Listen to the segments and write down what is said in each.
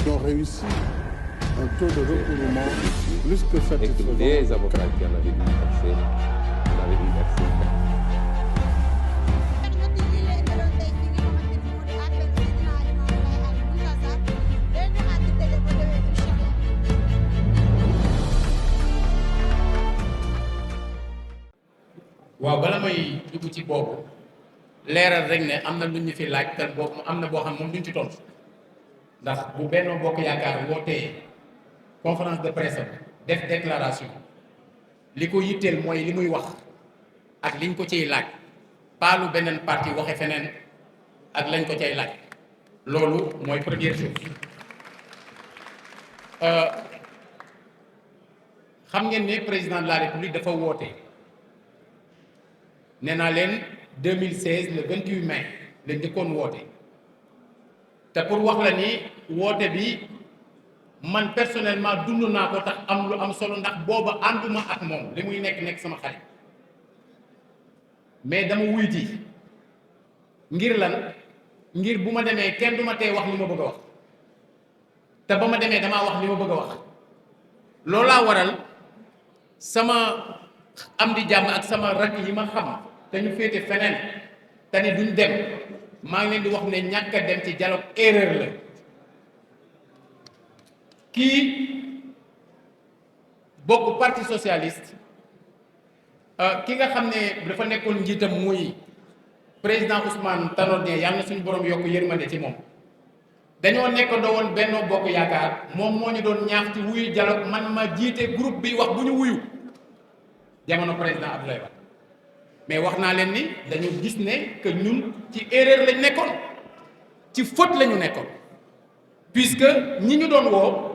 qui ont réussi un taux de recouvrement plus que satisfaisant. Des avocats qui en avaient dû verser, on avait dû verser. waaw bala may dugg ci boobu leeral rek ne am na lu ñu fi laaj te boobu am na boo xam moom duñ ci tontu ndax bu Benno Bokk Yaakaar wootee conférence de presse def déclaration li ko yitteel mooy li muy wax ak liñ ko ciy laaj paalu beneen parti waxe feneen ak lañ ko cay laaj loolu mooy première chose. xam ngeen ne président de la république dafa woote. nee naa leen 2016 le 28 mai la njëkkoon woote te pour wax la ni woote bi man personnellement dund naa ko tax am lu am solo ndax booba ànduma ak moom li muy nekk sama xarit mais dama wuy ji ngir lan ngir bu ma demee kenn du ma tee wax li ma bëgg a wax te ba ma demee damaa wax li ma bëgg a wax loolaa waral sama am di jàmm ak sama rakk yi ma xam te ñu féete feneen te ni duñ dem maa ngi leen di wax ne ñàkk a dem ci dialogue erreur la. kii bokk parti socialiste ki nga xam ne dafa nekkoon njiitam muy président Ousmane Tanor Dieng yàlla na suñu borom yokk yërmande ci moom dañoo nekkandoo woon Benno Bokk Yaakaar moom moo ñu doon ñaax ci wuyu dialogue man ma jiite groupe bi wax bu ñu wuyu jamono président Abdoulaye Wade mais wax naa leen ni dañu gis ne que ñun ci erreur lañ nekkoon ci faute la ñu nekkoon puisque ñi ñu doon woo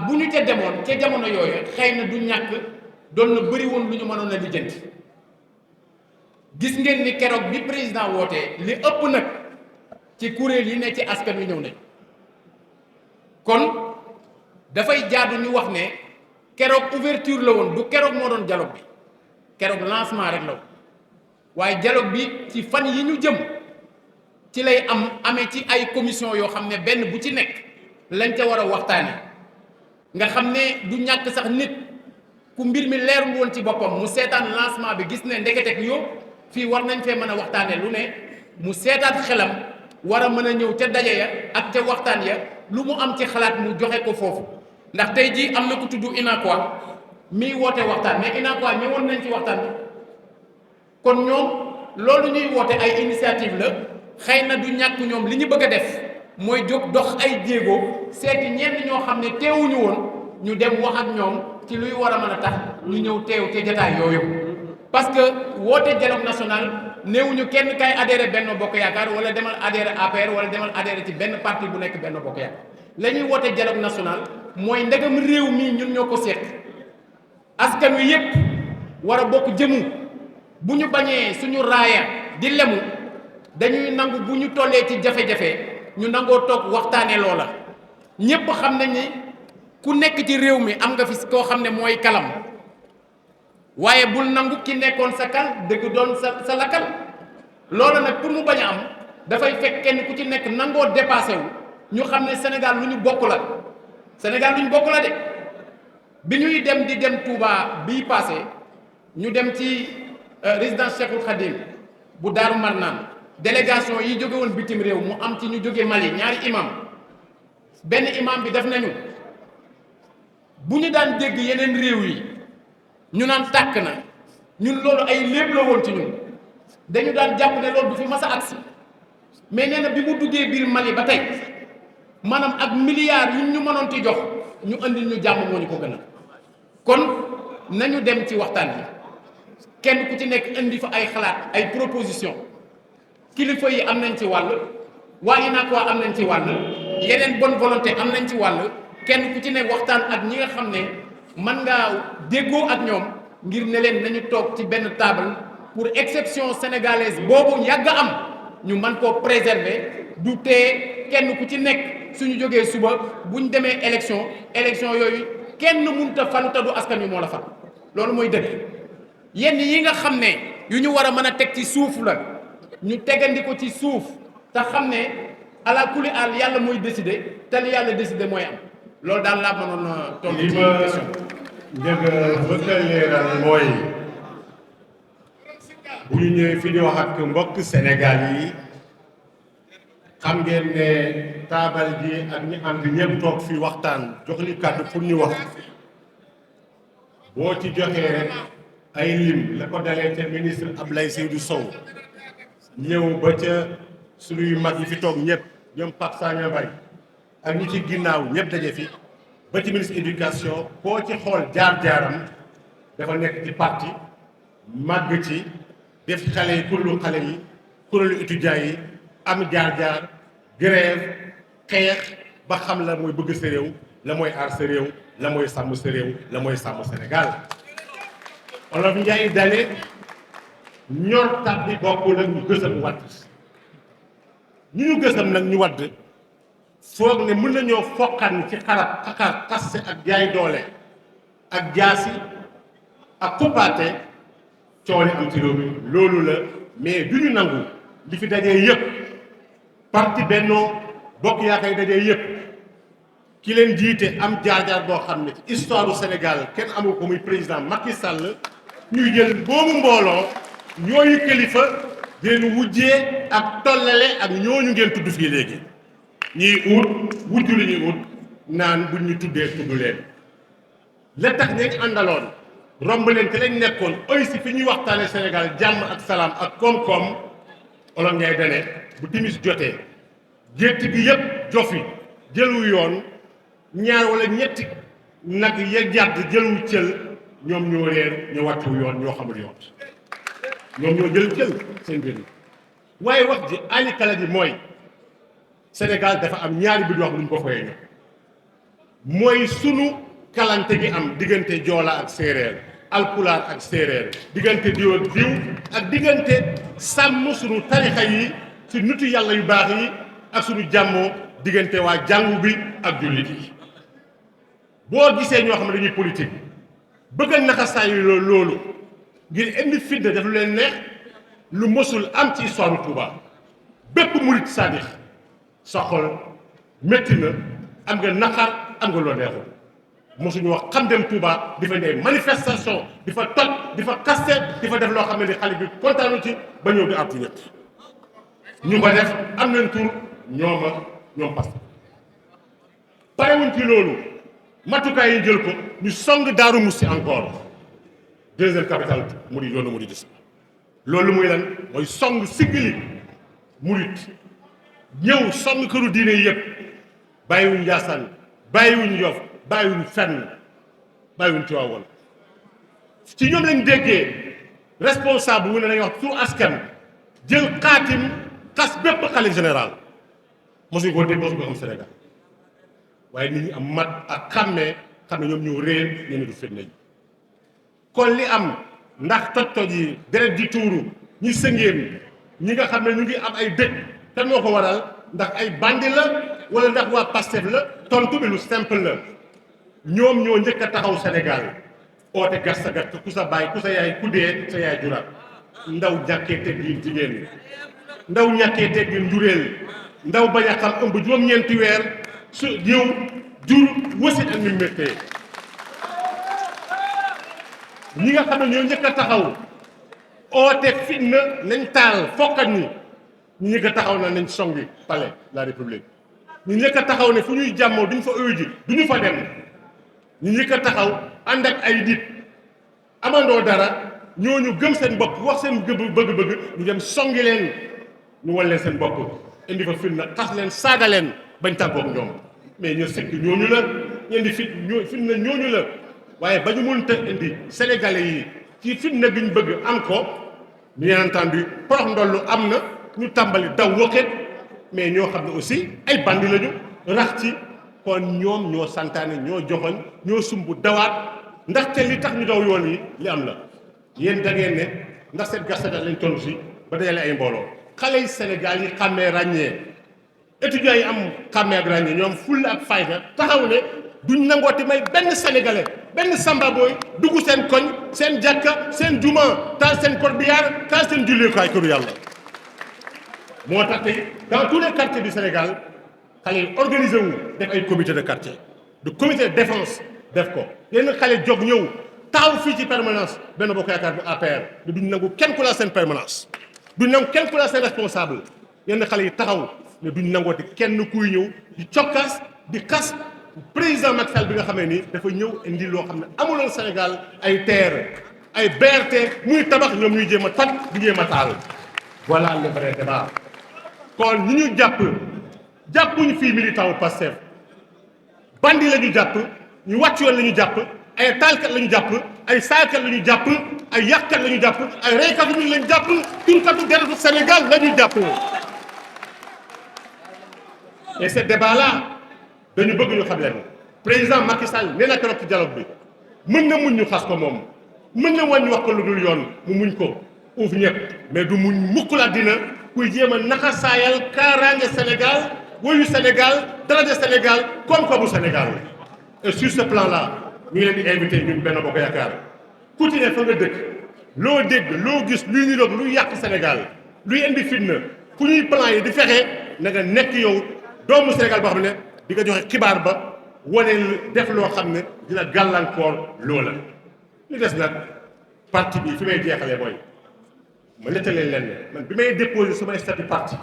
bu ñu ca demoon ca jamono yooyu xëy na du ñàkk doon na bëri woon lu ñu mënoon a lijjanti gis ngeen ni keroog bi président wootee li ëpp nag ci kuréel yi ne ci askan wi ñëw nañ kon dafay jaadu ñu wax ne keroog ouverture la woon du keroog moo doon dialogue bi keroog lancement rek la woon waaye dialogue bi ci fan yi ñu jëm ci lay amee ci ay commission yoo xam ne benn bu ci nekk lañ ca war a waxtaane nga xam ne du ñàkk sax nit ku mbir mi leerul woon ci boppam mu seetaan lancement bi gis ne ndeketek yow fii war nañ fee mën a waxtaane lu ne mu seetaat xelam war a mën a ñëw ca daje ya ak ca waxtaan ya lu mu am ci xalaat mu joxe ko foofu ndax tey jii am na ku tudd UNACOIS miy woote waxtaan mais UNACOIS ñëwoon nañ ci waxtaan bi kon ñoom loolu ñuy woote ay initiative la xëy na du ñàkk ñoom li ñu bëgg a def mooy jóg dox ay jéego seeti ñenn ñoo xam ne teewuñu woon ñu dem wax ak ñoom ci luy war a mën a tax ñu ñëw teew ca jataay yooyu parce que woote dialogue national néewuñu kenn kay adhéré Benno Bokk Yaakaar wala demal adhéré APR wala demal adhéré ci benn parti bu nekk Benno Bokk Yaakaar la ñuy woote dialogue national mooy ndegam réew mii ñun ñoo ko seq askan wi yépp war a bokk jëmu bu ñu bañee suñu raaya di lemu dañuy nangu bu ñu tollee ci jafe-jafe ñu nangoo toog waxtaane loola ñépp xam nañ ni ku nekk ci réew mi am nga fi koo xam ne mooy kalam waaye bul nangu ki nekkoon sa kal dëgg doon sa lakkal loola nag pour mu bañ a am dafay fekk kenn ku ci nekk nangoo dépassé wu ñu xam ne Sénégal lu ñu bokk la Sénégal lu ñu bokk la de bi ñuy dem di dem Touba bii passé ñu dem ci résidence Cheikhoul Khadim bu Daaru Marnaan délégation yi jóge woon bitim réew mu am ci ñu jóge Mali ñaari imam benn imam bi def nañu bu ñu daan dégg yeneen réew yi ñu naan tàkk na ñun loolu ay léeb la woon ci ñun dañu daan jàpp ne loolu du fi mas a agsi mais nee na bi mu duggee biir Mali ba tey maanaam ak milliards yu ñu mënoon ci jox ñu andil ñu jàmm moo ñu ko gën a kon nañu dem ci waxtaan yi kenn ku ci nekk indi fa ay xalaat ay proposition kilifa yi am nañ ci wàll waa UNACOIS am nañ ci wàll yeneen bonne volonté am nañ ci wàll kenn ku ci nekk waxtaan ak ñi nga xam ne mën ngaa déggoo ak ñoom ngir ne leen nañu toog ci benn table pour exception sénégalaise boobu yàgg am ñu mën koo préserver du tee kenn ku ci nekk suñu jógee suba buñ demee élection yooyu kenn mënut a falu te du askan wi moo la fal loolu mooy dëgg yenn yi nga xam ne yu ñu war a mën a teg ci suuf la ñu tegandi ko ci suuf te xam ne ala kulli àll yàlla mooy décider te li yàlla décider mooy am loolu daal laa mënoon a tontu li ci ma question njëkk a bëgg a leeral mooy bu ñu ñëwee fi di wax ak mbokk Sénégal yi xam ngeen ne taabal ji ak ñi ànd ñëpp toog fi waxtaan jox li kàddu pour ñu wax boo ci joxee rek ay lim la ko dalee ca ministre Abdoulaye Seydou Sow ñëw ba ca suñuy mag yi fi toog ñëpp ñoom Pape Sagna Mbaye ak ñi ci ginnaaw ñëpp daje fi ba ci ministre éducation koo ci xool jaar-jaaram dafa nekk ci parti màgg ci def ci xale yi kuréelu étudiants yi am jaar-jaar grève xeex ba xam la mooy bëgg sa réew la mooy aar sa réew la mooy sàmm sa réew la mooy sàmm Sénégal Olof Njaay dane ñor tab bi bokkul ak ñu gësam wadd ñu gësam nag ñu wadd foog ne mën nañoo foqan ci xarab xakar kaste ak jaay doole ak jaasi ak kuppaate coole am ci réew mi loolu la mais du ñu nangu li fi dajee yëpp parti Benno Bokk Yaakaar yi dajee yëpp ki leen jiite am jaar-jaar boo xam ne ci histoire du Sénégal kenn amul ko muy président Macky Sall ñuy jël boobu mbooloo ñooyu kilifa di leen wujjee ak tollale ak ñooñu ngeen tudd fii léegi ñuy ut wujju li ñuy ut naan buñ ñu tuddee tudd leen la tax ña àndaloon romb leen te lañ nekkoon oy si fi ñuy waxtaane Sénégal jàmm ak salaam ak koom-koom olo ngay dane bu timis jotee gétt gi yëpp jofi jëlu yoon ñaar wala ñetti nag ya jàdd jëlu cël ñoom ñoo réer ñu wàccu yoon ñoo xamul yoon ñoom ñoo jël cël seen biir waaye wax ji alikala ji mooy Sénégal dafa am ñaari bi wax lu ñu ko foyee ñoom mooy sunu kalante gi am diggante joola ak séeréer alpulaar ak séeréer diggante diw ak diw ak diggante sàmm sunu tarixa yi ci nitu yàlla yu baax yi ak sunu jàmmoo diggante waa jàngu bi ak jullit yi boo gisee ñoo xam ne dañuy politique bëgg a naxasaayu loolu ngir indi fitna def lu leen neex lu mësul am ci histoire Touba bépp murit sadix sa xol métti na am nga naqar am nga loo neexul mosuñu wax xam dem Touba di fa ne manifestation di fa toj di fa kaste di fa def loo xam ne di xale bi kontaanu ci ba ñëw di artu ñett ñu ko def am nañ tur ñoom parce que parewuñ ci loolu matukaay yi jël ko ñu song Daaru Musti encore deuxième capitale mu di yoonu mu di dis loolu muy lan mooy song siggili murit ñëw song këru diine yëpp bàyyiwuñ Njaasaan bàyyiwuñ Yoff bàyyiwuñ fenn bàyyiwuñ Tiwaawan ci ñoom lañ déggee responsable wu ne dañuy wax tur askan jël xaatim xas bépp xalif général mosuñ koo dégg mosuñ ko am Sénégal waaye nit ñi am mat ak xàmmee xam ne ñoom ñoo réer ñu ne du fitna yi kon li am ndax toj-toj yi deret ji tuuru ñi sëngéem ñi nga xam ne ñu ngi am ay dëj te moo ko waral ndax ay bandi la wala ndax waa Pastef la tontu bi lu simple la ñoom ñoo njëkk a taxaw Sénégal oote gas sa gat ku sa baay ku sa yaay ku dee sa yaay juraat ndaw ñàkkee teggin jigéen ndaw ñàkkee teggin njuréel ndaw bañ a xam ëmb juróom-ñeenti weer su ñëw jur wasit ak ni méttee ñi nga xam ne ñoo njëkk a taxaw oote fitna nañ taal fokkat ñi ñu njëkk a taxaw na nañ songi palais la république ñu njëkk a taxaw ne fu ñuy jàmmoo duñ fa uyu ji duñu fa dem ñu njëkk a taxaw ànd ak ay nit amandoo dara ñooñu gëm seen bopp wax seen bëgg-bëgg ñu dem songi leen ñu wal leen seen bopp indi fa fitna tas leen saaga leen bañ tàggoog ñoom mais ñu sekk ñooñu la ñu indi fitna ñooñu la waaye ba ñu mënta indi sénégalais yi ci fitna bi ñu bëgg am ko bien entendu porox ndollu am na ñu tàmbali daw wokket mais ñoo xam ne aussi ay bandi lañu rax ci kon ñoom ñoo santaane ñoo joxoñ ñoo sumb dawaat ndaxte li tax ñu daw yoon yi li am la yéen da ngeen ne ndax seen gasata lañ toll si ba dajale ay mbooloo xale yi Sénégal yi xàmmee ràññee étudiants yi am xàmmee ak ràññee ñoom fulla ak fayda taxaw ne duñ nangooti may benn sénégalais benn samba booy dugg seen koñ seen jàkka seen juma taal seen corbillard taal seen julleekaay këru yàlla moo tax tey dans tous les quartiers du Sénégal xale yi organisé wu def ay comité de quartier de comité de défense def ko yenn xale jóg ñëw taxaw fii ci permanence benn bokk yaakaar bu APR ne duñ nangu kenn ku la seen permanence duñ nangu kenn ku la seen responsable yenn xale yi taxaw ne duñ nangooti kenn kuy ñëw di cokkas di xas président Macky Sall bi nga xamee ni dafa ñëw indi loo xam ne amuloon Sénégal ay terre ay BRT muy tabax ñoom ñuy jéem a toj di jéem a taal voilà le vrai débat. kon ñi ñu jàppuñu fii militant wu Pastef bandi la ñu jàpp ñu wàcc yoon la ñu jàpp ay taalkat la ñu jàpp ay saaykat la ñu jàpp ay yàqkat la ñu jàpp ay reykatu nit la ñu jàpp tunkatu deretu Sénégal la ñu jàpp. et ce débat là dañu bëgg ñu xam leen président Macky Sall nee na keroog ci dialogue bi mën na muñ ñu xas ko moom mën na wañ ñu wax ko lu dul yoon mu muñ ko uuf ñëpp mais du muñ mukk la dina kuy jéem a naxasaayal kaaraange Sénégal woyu Sénégal daraja Sénégal koom-koomu Sénégal. et sur ce plan là ñu ngi leen di invité ñun Benno Bokk Yaakaar ku ci ne fa nga dëkk loo dégg loo gis luy ñu doog luy yàq Sénégal luy indi fitna fu ñuy plan yi di fexe na nga nekk yow doomu Sénégal boo xam ne di nga joxe xibaar ba wane def loo xam ne dina gàllankoor loola. li des nag parti bi fi may jeexalee mooy ma nettalee leen ne man bi may déposé sama statut parti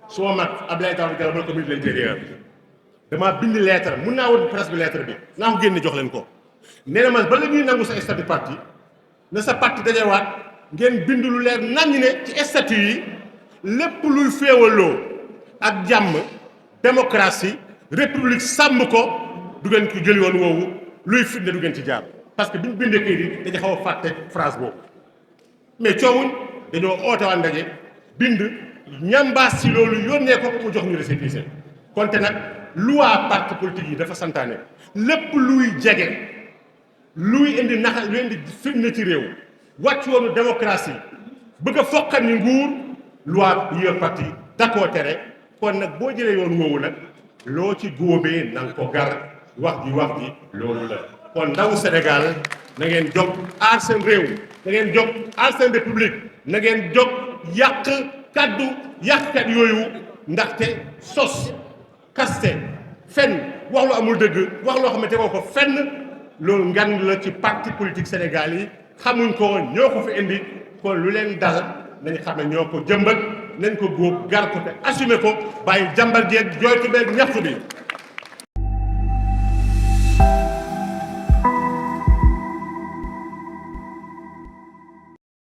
suma mag Abdoulaye Daouda Diallo mooy comité de l'intérieur damaa bind lettre mun naa woon presse bi lettre bi naa ko génne jox leen ko nee na man ba la ñuy nangu sa statut parti na sa parti dajewaat ngeen bind lu leer naññ ne ci statut yi lépp luy féewaloo ak jàmm démocratie république sàmm ko du ngeen ko jëli woon woowu luy fitne du ngeen ci jaar. parce que bi ñu bindee kayit yi dañu xaw a fàtte phrase boobu mais coowuñ dañoo oote waa ndaje bind ñambaas ci loolu yónnee ko mu jox ñu récépissé konte nag loi parti politique yi dafa santaane lépp luy jege luy indi naxa luy indi fitna ci réew wàcc woonu démocratie bëgg a foqal ni nguur loi yi yor parti da koo tere kon nag boo jëlee yoon woowu nag loo ci góobee na nga ko gar wax ji loolu la. kon ndawu Sénégal na ngeen jóg aar seen réew na ngeen jóg aar seen république na ngeen jóg yàq kaddu yàqkat yooyu ndaxte sos kaste fenn wax lu amul dëgg wax loo xam ne tegoo ko fenn loolu ngan la ci parti politique Sénégal yi xamuñ ko ñoo ko fi indi kon lu leen dal nañ xam ne ñoo ko jëmbat nañ ko góob gar ko te assumé ko bàyyi jàmbar jeeg jooytu beeg ñaxtu bi